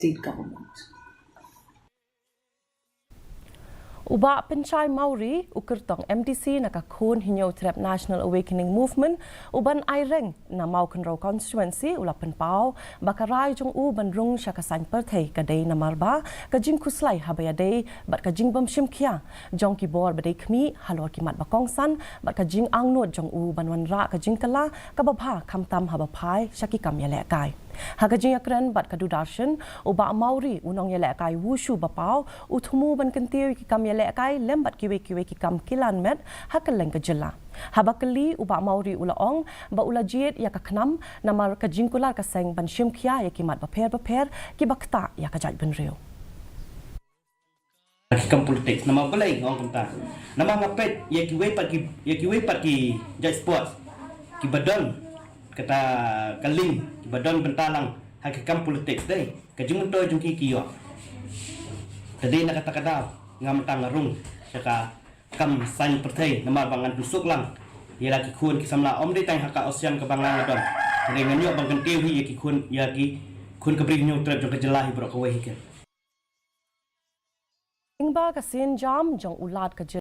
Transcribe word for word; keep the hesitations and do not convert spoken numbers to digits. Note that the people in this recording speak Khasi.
state government. U Bah Pynshai Mawrie, u kyrtong M D C na ka Khun Hynñiewtrep National Awakening Movement, u ban aireng na Mawkynrew Constituency, u la pynpaw ba ka rai jong u ban rung sha ka saiñ pyrthei ka dei namar ba ka jingkhuslai haba ïadei bad ka jingbymshim khia jong ki bor ba dei khmih halor ki mat ba kongsan bad ka jingangnud jong u ban wanrah ka jingkylla kaba bha khamtam haba phai sha ki kam ïalehkai. Ha ka jingïakren bad ka Doordarshan, u Bah Mawrie, u nongïalehkai wushu ba paw, u thmu ban kyntiew ïa ki kam ïalehkai lem bad kiwei kiwei ki kam kilan met ha kylleng ka jylla. Haba kylli, u Bah Mawrie u la ong ba u la jied ïa ka KHNAM namar ka jingkular ka seng ban shim khia ïa ki mat bapher bapher kiba ktah ïa ka jaitbynriew. Ki kam politics namar balei nga ong kumta? Namar nga peit ïa kiwei pat ki, ïa kiwei pat ki jait sports kiba don kata ka link, kiba don bynta lang ha ki kam politics, dei ka jingmyntoi jong ki ki ïoh. Te dei na kata ka daw nga mynta nga rung sha ka kam saiñ pyrthei namar ba ngan pynsuk lang ïa la ki khun ki samla, ym dei tang ha ka ASEAN kaba nga nga don. Te dei ngan ïoh ban kyntiew hi ïa ki khun, ïa ki khun ka Bri Hynñiewtrep jong ka jylla hi baroh kawei hi keiñ. Lyngba ka sienjam jong u Lat ka jylla